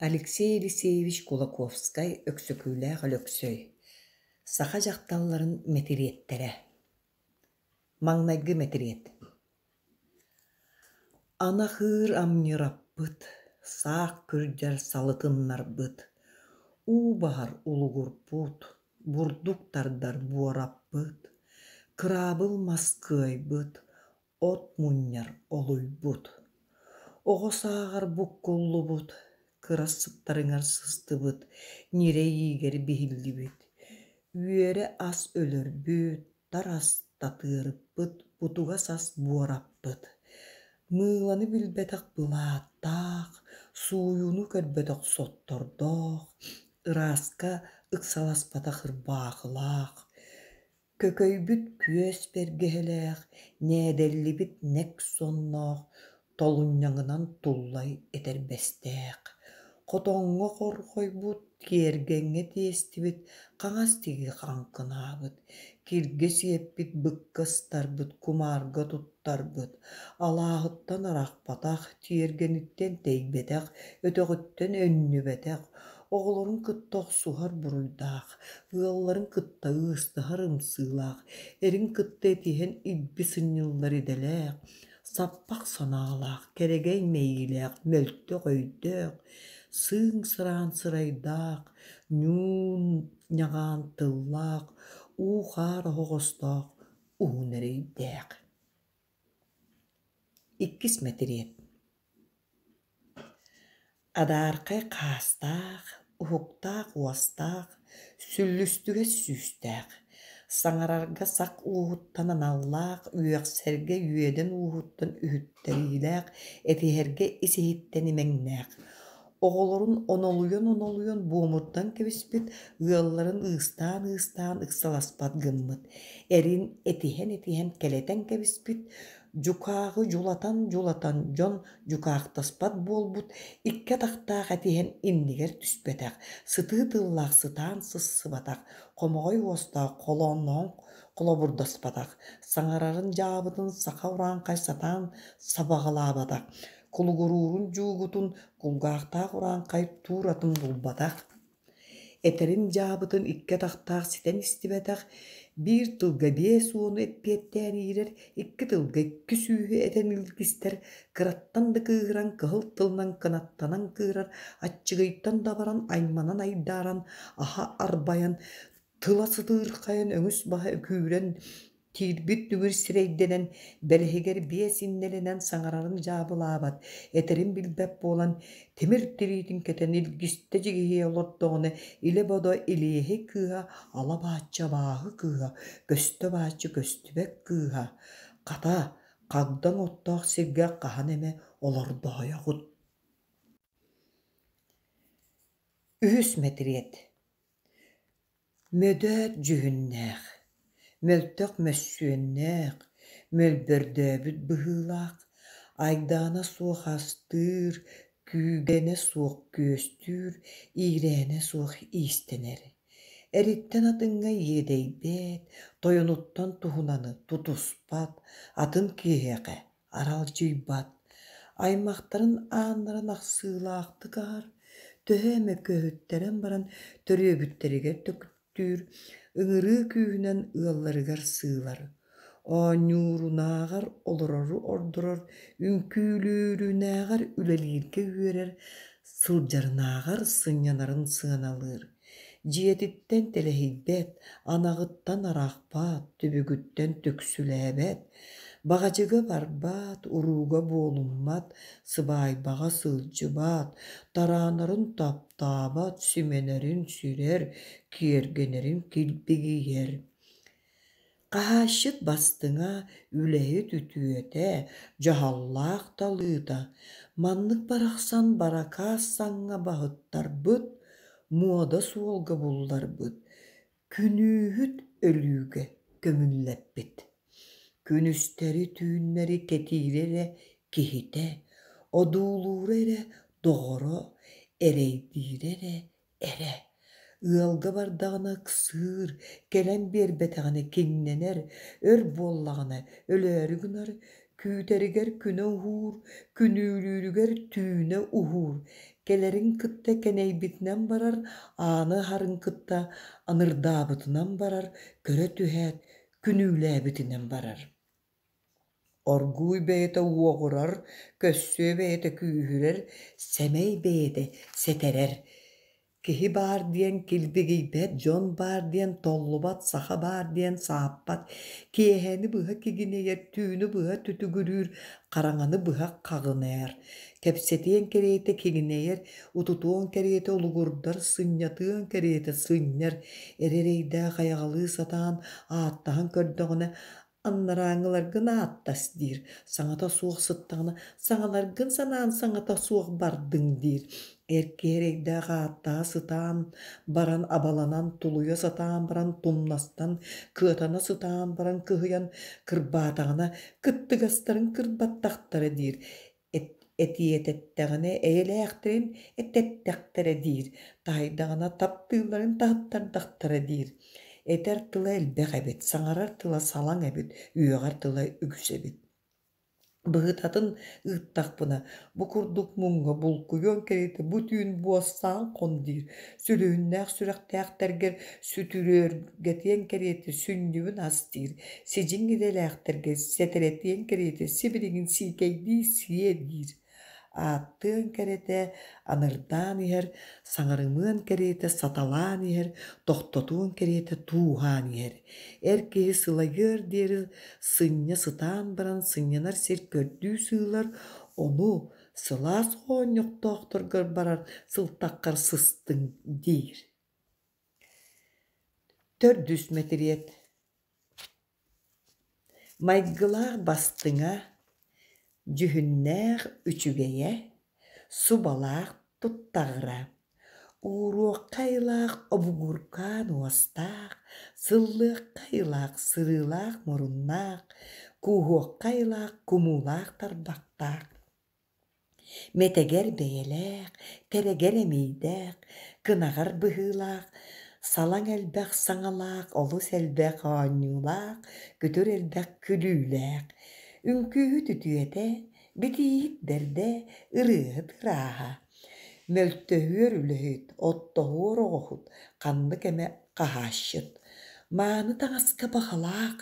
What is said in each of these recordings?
Алексей Елисеевич Кулаковскай-Өксөкүүлээх Өлөксөй Саха дьахталларын мэтириэттэрэ Маҥнайгы мэтириэт Анахыыр амньыраппыт, саах күрдьэр салытыннарбыт, уу баһар улугурбут, бурдук тардар буораппыт, кыраабыл мас кыайбыт, от мунньар олуйбут, оҕо сааҕар буккуллубут, кыра сыттарыгар сыстыбыт, ньирэй иигэр биһиллибит, үөрэ ас өлөрбүт, тар ас татыарыппыт, бутугас ас буораппыт, мыыланы билбэтэх былааттаах, сууйууну көрбөтөх соттордоох, ырааска ыксаласпатах ырбаахылаах, Көкөйбүт күөс бэргэһэлээх, нээдэллибит нэк сонноох, толунньаҥынан туллай этэрбэстээх, хотоҥҥо хорҕойбут, тиэргэҥҥэ тиэстибит, хаҥас диэки хаҥкынаабыт, киргэ сиэппит, быкка ыстарбыт, кумаарга туттарбыт, алааһыттан арахпатах, тиэргэниттэн тэйбэтэх, өтөҕүттэн өннүбэтэх, оҕолорун кытта охсуһар буруйдаах, ыалларын кытта ыыстаһар ымсыылаах, эрин кытта этиһэн илби сынньыллар идэлээх, саппах санаалаах, кэрэгэй мэйиилээх, мөлтөх өйдөөх, сыыҥ-сыраан сырайдаах, ньуун ньаҕаан тыллаах, уу-хаар оһоҕостоох, уһун эрэйдээх. Иккис мэтириэт Адаархай хаастаах, уһуктаах уостаах, сүллүстүгэс сүүстээх, саҥарарга сах ууһуттан аналлаах, үөхсэргэ үөдэн ууһуттан үһүттэриилээх, этиһэргэ ис-иһиттэн имэҥнээх, оҕолорун онолуйан-онолуйан буомурдан кэбиспит, ыалларын ыыстаан-ыыстаан ыксаласпат гыммыт, эрин этиһэн-этиһэн кэлэтэн кэбиспит, дьукааҕы дьулатан-дьулатан дьон дьукаахтаспат буолбут, икки атахтаах этиһэн иннигэр түспэтэх, сытыы тыллаах сытаан сыссыбатах, хомоҕой уостаах холоонноон холобурдаспатах, саҥарарын дьаабытын саха урааҥхай сатаан сабаҕалаабатах, кулугуруурун дьуугутун кулгаахтаах урааҥхай тууратын булбатах. Этэрин дьаабытын икки атахтаах ситэн истибэтэх, биир тылга 50 эппиэттээн иирэр, икки тылга 200-ү этэн илгистэр, кыраттан да кыыһыран кыһыл тылынан кынаттанан кыырар, аччыгыйтан да абаран айманан айдааран, аһа арбайан, тыла сытыырхайан өҥүс баһа күүрэн Киирбит дүҥүр сирэйдэнэн, бэлэһигэр биэс иннэлэнэн саҥарарын дьаабылаабат, этэрин билбэт буолан, тимир тириитин кэтэн илгистэ дьигиһийэ олордоҕуна, илэ-бодо илиэһэй кыыһа ала-бааччы абааһы кыыһа, көстө-бааччы көстүбэт кыыһа, хата, хагдаҥ оттоох сиргэ хаһан эмэ олордоойоҕут. Үһүс мэтириэт Мөдөөт дьүһүннээх, мөлтөх мөссүөннээх, мөлбөрдөөбүт быһыылаах, айдаана суох астыыр, күүгэнэ суох күөстүүр, иирээнэ суох иистэнэр. Эриттэн атыҥҥа иэдэйбэт, тойонуттан туһунаны тутуспат, атын киһиэхэ аралдьыйбат, аймахтарын ааннарын ахсыылаахтык аһар, төһө эмэ көһүттэрэн баран төрүөбүттэригэр төктүүр, ыҥырыы күүһүнэн ыалларыгар сыылар, оонньуурунааҕар олорору ордорор, үҥкүүлүүрүнээҕэр үлэлииргэ үөрэр, сылдьарынааҕар сынньанарын сыаналыыр. Дьиэтиттэн тэлэһийбэт, анаҕыттан арахпат, түбүгүттэн түксүлээбэт, баҕадьыга барбат, урууга буолуммат, сыбаайбаҕа сылдьыбат, тараанарын таптаабат, симэнэрин сирэр, киэргэнэрин килбигийэр. Хаһаасчыт бастыҥа, үлэһит үтүөтэ, дьаһаллаах талыыта, маннык барахсан баракаас саҥҥа баһыттарбыт, муода суолга булларбыт, күнүүһүт өлүүгэ көмүллэппит. Күнүстэри-түүннэри кэтиирэ эрэ киһитэ, одуулуура эрэ доҕоро, эрэйдиирэ эрэ эрэ. Ыалга бардаҕына ыксыыр, кэлэн биэрбэтэҕинэ киҥнэнэр, өр буоллаҕына өлөөрү гынар, Күүтэригэр күнэ уһуур, күнүүлүүрүгэр түүнэ уһуур. Кэлэрин кытта кэнэйбитинэн барар, ааны аһарын кытта анырдаабытынан барар, көрө түһээт, күнүүлээбитинэн барар. Оргууй бэйэтэ уоҕурар, көссүө бэйэтэ күүһүрэр, сэмэй бэйэтэ сэтэрэр. Киһи баар диэн килбигийбэт, дьон баар диэн толлубат, саха баар диэн сааппат, киэһэни быһа кигинэйэр, түүнү быһа түтүгүрүүр, хараҥаны быһа хаҕынайар. Кэпсэтиэн кэриэтэ кигинэйэр, утутуон кэриэтэ улугурдар, сынньатыан кэриэтэ сынньар, эрэ эрэйдээх айаҕалыы сатаан ааттаһан көрдөҕүнэ Анарааҥҥыларгын ааттас диир, саҥата суох сыттаҕына саҥаларгын санаан саҥата суох бардыҥ диир. Эр киһи эрэйдээх ааттаһа сытаан баран абаланан, тулуйа сатаан баран тумнастан, кыатана сытаан баран кыһыйан кырбаатаҕына кыттыгастарын кырбаттахтара диир. Этиэтэттэҕинэ эйэлээхтэрин этэттэхтэрэ диир, таһыйдаҕына таптыылларын таһыттардахтара диир. Этэр тыла элбэх эбит, саҥарар тыла салаҥ эбит, үөҕэр тыла үгүс эбит. Быһытатын ыыттахпына, бу курдук муҥҥа булкуйуон кэриэтэ бу түүн буоссаан хон диир, сүлүһүннээх сүрэхтээхтэргэр сүтүрүөргэтиэн кэриэтэ сүнньүбүн ас диир, сидьиҥ идэлээхтэргэ сэтэрэтиэн кэриэтэ сибилигин сиикэйдии сиэ диир. Ааттыан кэрэтэ анырдаан иһэр, саҥарымыан кэриэтэ саталаан иһэр, тохтотуон кэриэтэ тууһаан иһэр. Эр киһи сылайыар диэри сынньа сытаан баран сынньанар сир көрдүү сыылар, ону сылаас оонньохтоохторгор барар сылтаххар сыстыҥ диир. Төрдүс мэтириэт Майгылаах бастыҥа, дьүһүннээх үчүгэйэ, субалаах туттаҕыра, ууруохха айылаах обугуркаан уостаах, сыллыахха айылаах сырыылаах муруннаах, кууһуохха айылаах кумуулаах тарбахтаах Мэтэгэр бэйэлээх, тэрэгэр эмиийдээх, кынаҕар быһыылаах, салаҥ элбэх саҥалаах, олус элбэх оонньуулаах, күтүр элбэх күлүүлээх, үҥкүүһүт үтүөтэ, битииһит бэрдэ, ырыаһыт ырааһа, мөлтөһүөр үлэһит, оттоһуор оҕоһут, ханнык эмэ хаһаасчыт, мааны таҥаска баҕалаах,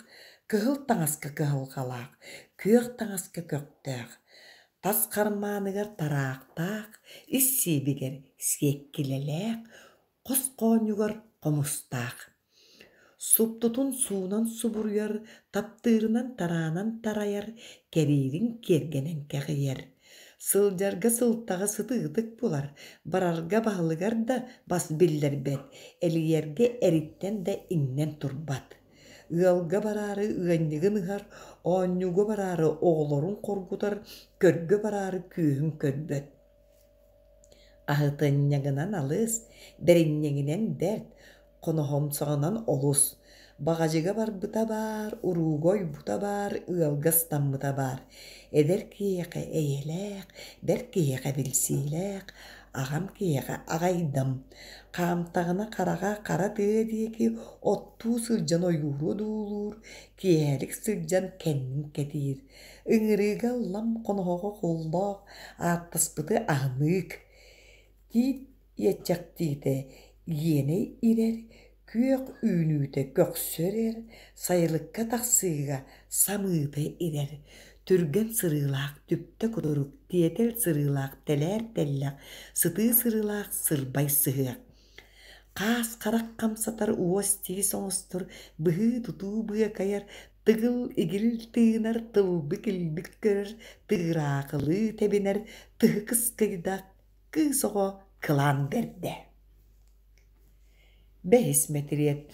кыһыл таҥаска кыһалҕалаах, күөх таҥаска көхтөөх, Тас хармааныгар тараахтаах, ис сиэбигэр сиэккилэлээх, хос хоонньугар хомустаах. Суптутун суунан субуруйар, таптыырынан тараанан тарайар, кэриирин киэргэнэн кэҕийэр. Сылдьарга сылтаҕы сытыытык булар, барарга баһылыгар да бас биллэрбэт, элийэргэ эриттэн да иҥнэн турбат. Ыалга бараары ыанньыгын ыһар, оонньууга бараары оҕолорун хоргутар, көргө бараары күөһүн көрбөт. Аһытынньаҥынан алыс, бэринньэҥинэн бэрт, хоноһомсоҕунан олус. Баҕадьыга барбыта баар, урууга ойбута баар, ыалга ыстаммыта баар. Эдэр киһиэхэ эйэлээх, бэрт киһиэхэ билсиилээх, аҕам киһиэхэ аҕайдам. Хаамтаҕына хараҕа хара тыа диэки оттуу сылдьан ойууру одуулуур, киэһэлик сылдьан кэннин кэтиир. Ыҥырыыга ыллам хоноһоҕо холлоох, ааттаспыты аһыныык. Тиит иэччэхтиитэ иэнэ ирэр, күөх үүнүүтэ көхсө ирэр, сайылыкка тахсыыга самыыта ирэр, түргэн сырыылаах түптэ кутурук, тиэтэл сырыылаах тэлээр тэллэх, сытыы сырыылаах сырбай сыһыах. Хаас харах хамсатар, уос-тиис оҥостор, быһыы-тутуу быакайар, тыгыл-игил тыынар, тылбык-илбик көрөр, тыыраахылыы тэбинэр, тыһы кыскыйдах кыыс оҕо кылаан бэрдэ. Бэһис мэтириэт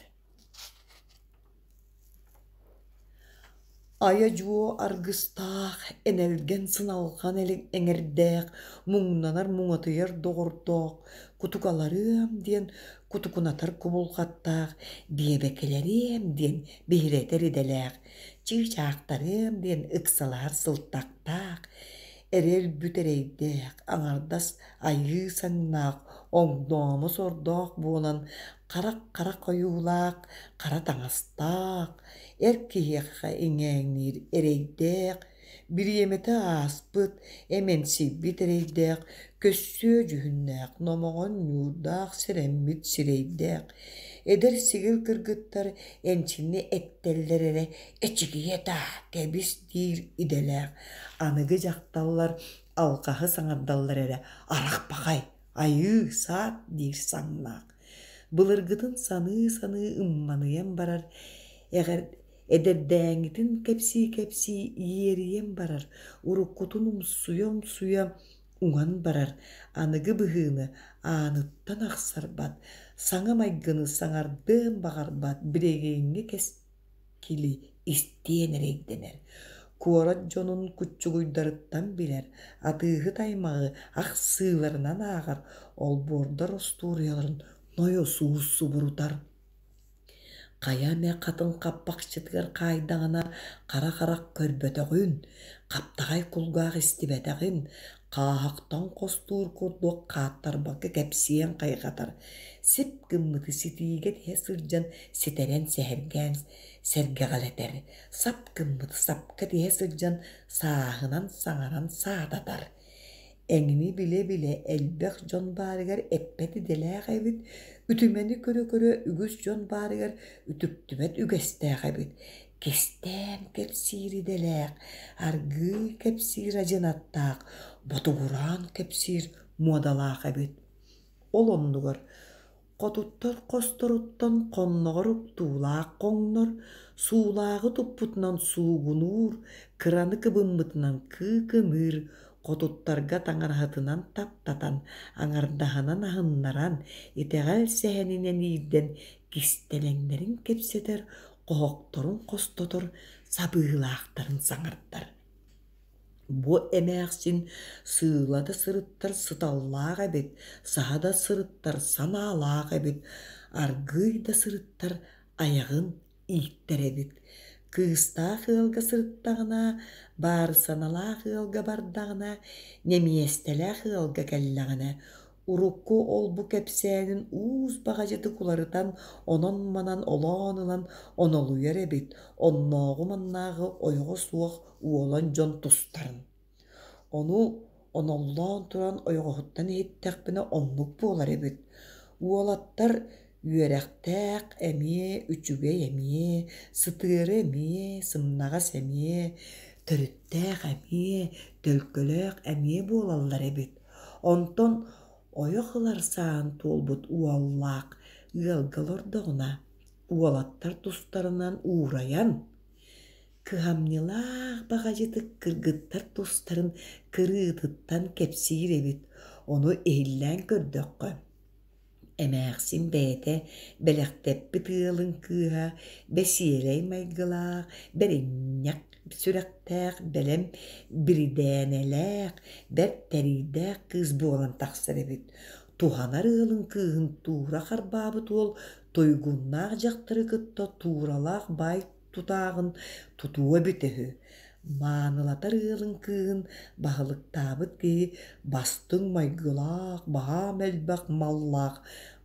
Айа-дьуо аргыстаах, энэлгэн сыналҕан эҥэрдээх, муҥнанар муҥатыйар доҕордоох, кутукаларыам диэн кутукунатар кубулҕаттаах, биэбэкэлэриэм диэн биһирэтэр идэлээх, чыычаахтарыам диэн ыксалаһар сылтахтаах, эрэл бүтэрэйдээх, аҥардас айыы саҥнаах, оҥноомо сордоох буолан харах-харах ойуулаах, хара таҥастаах, эр киһиэхэ иҥээҥниир эрэйдээх, Бириэмэтэ ааспыт, эмэнсийбит эрэйдээх, көссүө дьүһүннээх, номоҕон ньуурдаах сэрэммит сирэйдээх, эдэр сигил кыргыттар энчини эттэллэр эрэ эчигийэ даа кэбис диир идэлээх, аныгы дьахталлар алҕаһы саҥардаллар эрэ арахпахай, айыы, саат диир саҥнаах. Былыргытын саныы-саныы ымманыйан барар, эҕэр Эдэрдээҥҥитин кэпсии-кэпсии иэрийэн барар, уруккутун умсуйа-умсуйа уҥан барар, аныгы быһыыны ааныттан ахсарбат, саҥа майгыны саҥардыан баҕарбат билигиҥҥи кэскили истиэн эрэйдэнэр. Куорат дьонун куччугуйдарыттан билэр, атыыһыт аймаҕы ахсыыларынан ааҕар, олбуордар остуоруйаларын нойосуус субурутар. Хайа эмэ хатыҥ хаппахчытыгар хаайдаҕына хара харах көрбөтөҕүн, хаптаҕай кулгаах истибэтэҕин, хааһахтан хостуур курдук хааттарбакка кэпсиэн хайҕатар, сип гыммыты ситиигэ тиһэ сылдьан ситэрэн сэһэргээн сэргэҕэлэтэр, сап гыммыты сапка тиһэ сылдьан сааһынан саҥаран саататар. Эҥини билэ-билэ элбэх дьон баарыгар эппэт идэлээх эбит, үтүмэни көрө-көрө үгүс дьон баарыгар үтүктүбэт үгэстээх эбит, кистээн кэпсиир идэлээх, аргыый кэпсиир адьынаттаах, ботугураан кэпсиир муодалаах эбит. Ол оннугар Хотуттар хосторуттан хонноҕор уктуулаах хоҥнор, суулааҕы туппутунан суугунуур, кыраны кыбыммытынан кыыкыныыр, хотуттарга таҥараһытынан таптатан, аҥардаһынан аһыннаран, итэҕэл сэһэнинэн иирдэн кистэлэҥнэрин кэпсэтэр, хоһохторун хостотор, сабыылаахтарын саҥардар. Бу эмээхсин сыыла да сырыттар сыталлаах эбит, саһа да сырыттар санаалаах эбит, аргыый да сырыттар айаҕын ииттэр эбит. Кыыстаах ыалга сырыттаҕына, баарысаналаах ыалга бардаҕына, нэмиэстэлээх ыалга кэллэҕинэ, урукку ол-бу кэпсээнин уус баҕадьытык уларытан, онон-манан олоон ылан онолуйар эбит, оннооҕу-маннааҕы ойоҕо суох уолан дьон тустарын. Ону оноллоон туран ойоҕоһуттан иһиттэхпинэ оннук буолар эбит. Уолаттар үөрэхтээх эмиэ, үчүгэй эмиэ, сытыары эмиэ, сымнаҕас эмиэ, төрүттээх эмиэ, төлкөлөөх эмиэ буолаллар эбит. Онтон ойох ылар саан туолбут уоллаах ыалга олордоҕуна, уолаттар тустарынан уурайан, Кыһамньылаах баҕадьытык кыргыттар тустарын кырыытыттан кэпсиир эбит, ону иһиллээн көрдөххө, эмээхсин бэйэтэ бэлэхтэппит ыалын кыыһа бэсиэлэй майгылаах, бэринньэх сүрэхтээх, бэлэм биридээнэлээх, бэрт тэриирдээх кыыс буолан тахсар эбит. Туһанар ыалын кыыһын туура харбаабыт уол туйгуннаах дьахтары кытта тууралаах баай тутааҕын тутуо эбитэ үһү. Маанылатар ыалын кыыһын баһылыктаабыт киһи бастыҥ майгылаах, баһаам элбэх маллаах,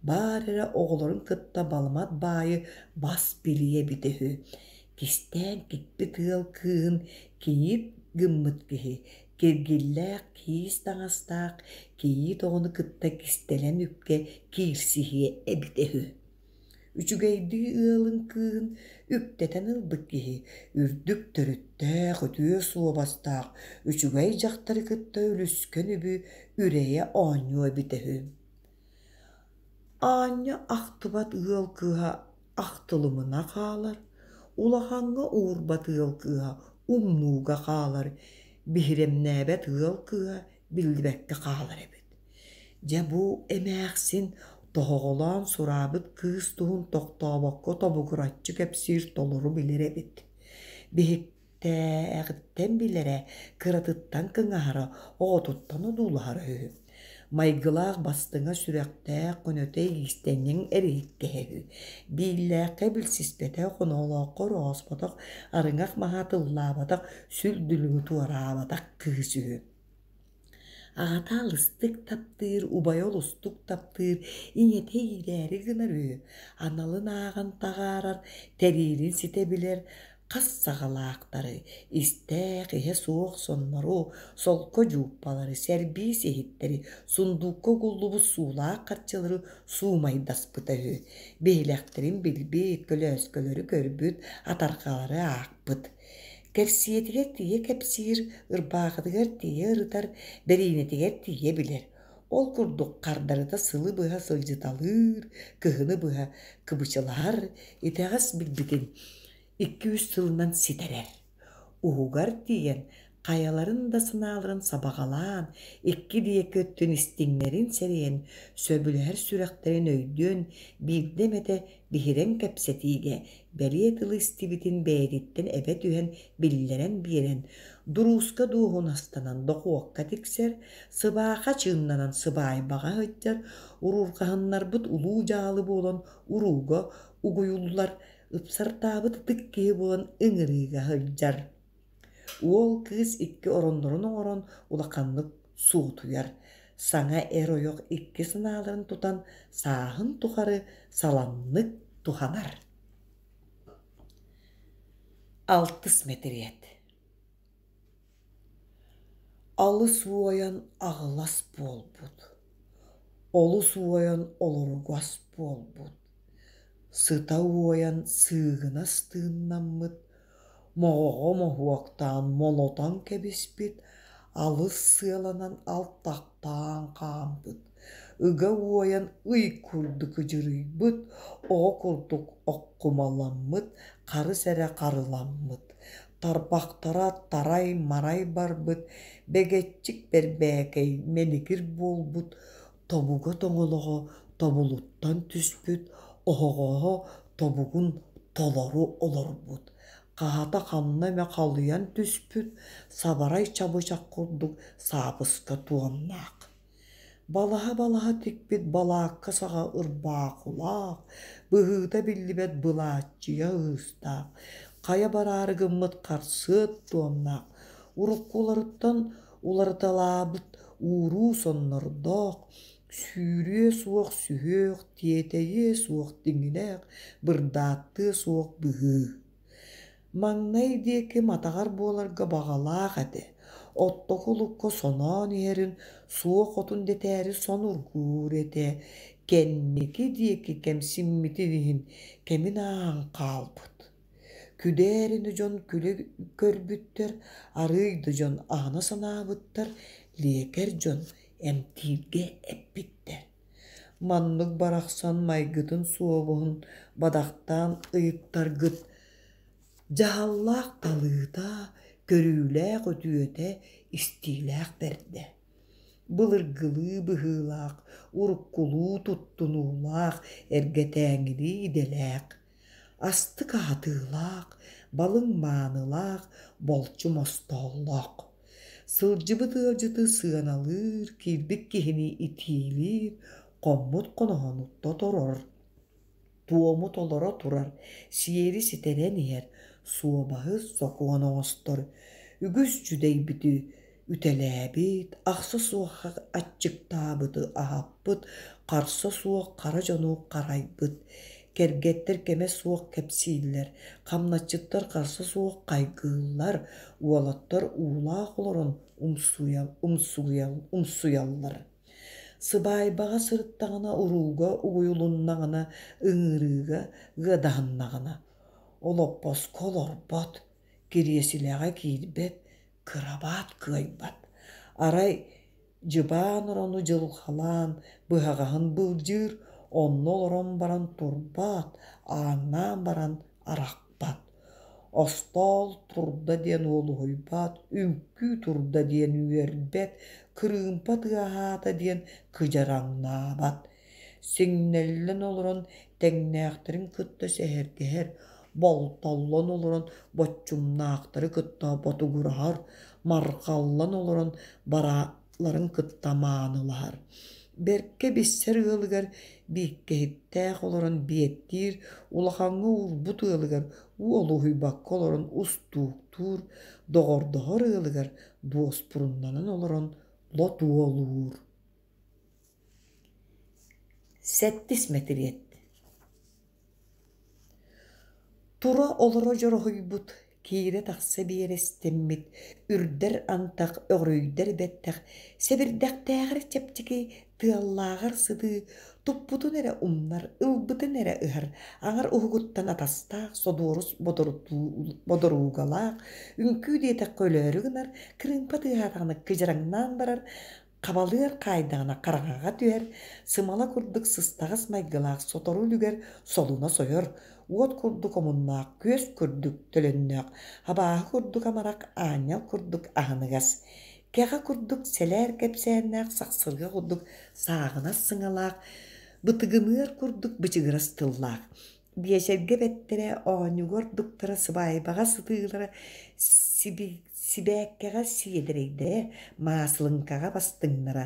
баар эрэ оҕолорун кытта баламат баайы бас билиэ эбитэ үһү. Кистээн кикпит ыал кыыһын кийиит гыммыт киһи, киргиллээх киис таҥастаах кийиит оҕону кытта кистэлэҥ үпкэ киирсиһиэ эбитэ үһү. Үчүгэйдии ыалын кыыһын үктэтэн ылбыт киһи үрдүк төрүттээх, үтүө суобастаах, үчүгэй дьахтары кытта үлүскэн үбү үрэйэ оонньуо эбитэ үһү. Аанньа ахтыбат ыал кыыһа ахтылымына хаалар, улахаҥҥа уурбат ыал кыыһа умнууга хаалар, биһирэмнээбэт ыал кыыһа биллибэккэ хаалар эбит. Дьэ бу эмээхсин тоһоҕолоон сураабыт кыыс туһун тохтообокко тобугураччы кэпсиир толору билэр эбит. Биһиктээҕиттэн билэрэ, кыратыттан кыҥаһара, оҕотуттан одуулаһара үһү. Майгылаах бастыҥа сүрэхтээх, көнөтө иистэнньэҥ эриһиктэһэ үһү. Бииллээххэ билсиспэтэх, оноолооххо орооспотох, арыҥах маһа тыллаабатах, сүр дүлүҥү туораабатах кыыс үһү. Аҕата алыстык таптыыр, убайа олустук таптыыр, ийэтэ иирээри гынар үһү, аналын ааҕан таҕаарар, тэриирин ситэ билэр. Хас саҕалаахтары, истээх, иһэ суох соннору, солко дьууппалары, сэрбиис иһиттэри, сундуукка угуллубут суулаах харчылары суумайдаспыта үһү. Биһилэхтэрин билбит, көлөөскөлөрү көрбүт, атарҕалары аахпыт. Кэпсиэтигэр тиийэ кэпсиир, ырбаахытыгар тиийэ ырытар, бэриинэтигэр тиийэ билэр. Ол курдук хардарыта сылы быһа сылдьыталыыр, кыһыны быһа кыбычылаһар, итэҕэс билбитин икки-үс сылынан ситэрэр. Уһугар тиийэн, хайаларын да санааларын сабаҕалаан, икки диэки өттүн истиҥнэрин сэрэйэн, сөбүлэһэр сүрэхтэрин өйдүөн, биирдэ эмэтэ биһирэҥ кэпсэтиигэ бэлиэ тылы истибитин бэйэтиттэн эбэ түһэн биллэрэн биэрэн, дуруска дуоһунастанан дохуокка тиксэр, сыбааха чыыннанан сыбаайбаҕа сылдьар, уруурҕаһыннарбыт улуу дьаалы буолан урууга угуйуллар, ыпсартаабыт ытык киһи буолан ыҥырыыга сылдьар. Уол кыыс икки ороннорун оҥорон улаханнык суутуйар, саҥа эр-ойох икки санааларын тутан сааһын тухары саламнык туһанар. Алтыс мэтириэт Алыс уойан аҕылас буолбут, олус уойан олоругас буолбут, сыта уойан сыыгынас тыыннаммыт, моҕоҕо моһуоктаан молотон кэбиспит, алыс сыаланан алтахтаан хаампыт, ыга уойан ый курдук ыдьырыйбыт, оҕо курдук оккумаламмыт, харыс эрэ харыламмыт, тарбахтара тарай-марай барбыт, бэгэччик бэрбээкэй мэлигир буолбут, тобуга тоҥолоҕо тобулуттан түспүт, оһоҕоһо тобугун толору олорбут, хаһата ханна эмэ халыйан түспүт, сабарай чабычах курдук саабыска туомнаах. Балаһа-балаһа тикпит балаакка саҕа ырбаахылаах, быһыыта биллибэт былааччыйа ыыстаах, хайа бараары гыммыт харсыат туомнаах, уруккуларыттан уларыталаабыт ууруу соннордоох, сүүрүө суох сүһүөх, тиэтэйиэ суох тиҥилэх, бырдааттыа суох быһыы. Маҥнай диэки матаҕар буоларга баҕалаах этэ, оттоку олукка соноон иһэрин суох отун дэтээри сонургуур этэ, кэнники диэки кэмсиммитин иһин кэмин ааһан хаалбыт. Күдээрини дьон күлэ көрбүттэр, арыый да дьон аһына санаабыттар, лиэкэр дьон эмтииргэ эппиттэр. Маннык барахсан майгытын суобуһун бадахтаан ыйыттаргыт дьаһаллаах талыыта, көрүүлээх үтүөтэ, истиилээх бэрдэ. Былыргылыы быһыылаах, уруккулуу туттунуулаах, эргэтээҥилии идэлээх, астык аһатыылаах, балыҥ маанылаах, болчум остооллоох. Сылдьыбыт ыалдьыты сыаналыыр, киирбит киһини итиилиир, хоммут хоноһону тоторор, туому толоро турар, сиэри ситэрэн иһэр, суобаһы сокуон оҥостор, үгүс дьүдэйбити үтэлээбит, ахса суох аччыктаабыты аһаппыт, харса суох хара дьону харайбыт, кэргэттэр кэмэ суох кэпсииллэр, хамначчыттар харса суох хайгыыллар, уолаттар уулаах олорон умсуйаллар. Сыбаайбаҕа сырыттаҕына урууга угуйулуннаҕына, ыҥырыыга ыадаһыннаҕына, олоппоско олорбот, кириэсилэҕэ киирбэт, кырабаат кыайбат. Арай дьыбаан орону дьылҕалаан, быһаҕаһын былдьыыр, онно олорон баран турбат, ааҥнаан баран арахпат. Остоол турда диэн уолуһуйбат, үҥкүү турда диэн үөрбэт, кырыымпа тыаһаата диэн кыдьараҥнаабат. Сиҥнэллэн олорон тэҥнээхтэрин кытта сэһэргэһэр, болтоллон олорон боччумнаахтары кытта ботугураһар, марҕаллан олорон барааларын кытта маанылаһар. Бэркэ биссэр ыалыгар бииккэһиттээх олорон биэттиир, улахаҥҥа уурбут ыалыгар уолуһуйбакка олорон устууктуур, доҕордоһор ыалыгар дуоспуруннанан олорон лотуолуур. Сэттис мэтириэт Тура олоро дьороһуйбут, Киирэ-тахса биэрэстэммит, үрдэр антах, өҕүрүйдэр бэттэх, сэбирдэхтээҕэр чэпчэки, тыаллааҕар сытыы, туппутун эрэ умнар, ылбытын эрэ ыһар, аҥар уһугуттан атастаах, содуорус бодоруугалаах, үҥкүү диэтэххэ өлөөрү гынар, кырыымпа тыаһаатаҕына кыдьараҥнаан барар, хабалыар хаайдаҕына хараҥаҕа түһэр, сымала курдук сыстаҕас майгылаах сотору үлүгэр солуна сойор, уот курдук омуннаах, күөс курдук төлөннөөх, абааһы курдук амарах, аанньал курдук аһыныгас, кэҕэ курдук сэлээр кэпсээннээх, сахсырҕа курдук сааҕынас сыҥалаах, бытыгыныар курдук бычыгырас тыллаах. Биэчэргэ бэттэрэ, оонньууга ордуктара, сыбаайбаҕа сытыылара, сибээккэҕэ сиэдэрэйдэрэ, маасылыҥкаҕа бастыҥнара.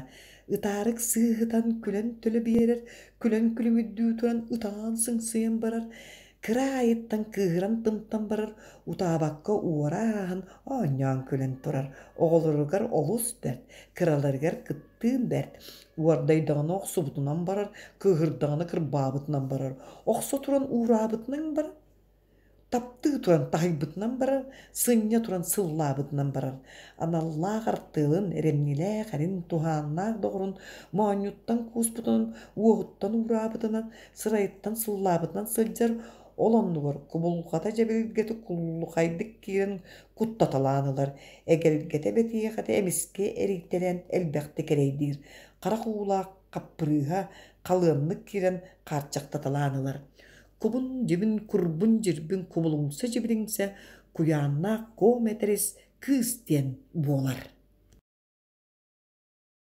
Ытаарык сыыһытан күлэн төлө биэрэр, күлэн күлүмүрдүү туран ытаан сыҥсыйан барар, кыра аайыттан кыыһыран тымтан барар, утаабакка уора ааһан оонньоон күлэн турар. Оҕолоругар олус бэрт, кыраларыгар кыттыын бэрт. Уордайдаҕына охсубутунан барар, кыыһырдаҕына кырбаабытынан барар, охсо туран уураабытынан барар, таптыы туран таһыйбытынан барар, сынньа туран сыллаабытынан барар. Аналлаах артыалын, эрэмньилээх эрин, туһааннаах доҕорун моонньуттан кууспутунан, уоһуттан уураабытынан, сырайыттан сыллаабытынан сылдьар, ол оннугар кубулҕата дьэбилгэтэ куллухайдык киирэн куттаталаан ылар, эгэлгэтэ бэтиэхэтэ эмискэ эрийтэлээн элбэхтик эрэйдиир, харах уулаах хаппырыыһа халыаннык киирэн хаарчахтаталаан ылар. Кубун-дьибин, курбун-дьирбин кубулуҥса-дьибириҥсэ куйааннаах куом этэрис кыыс диэн буолар.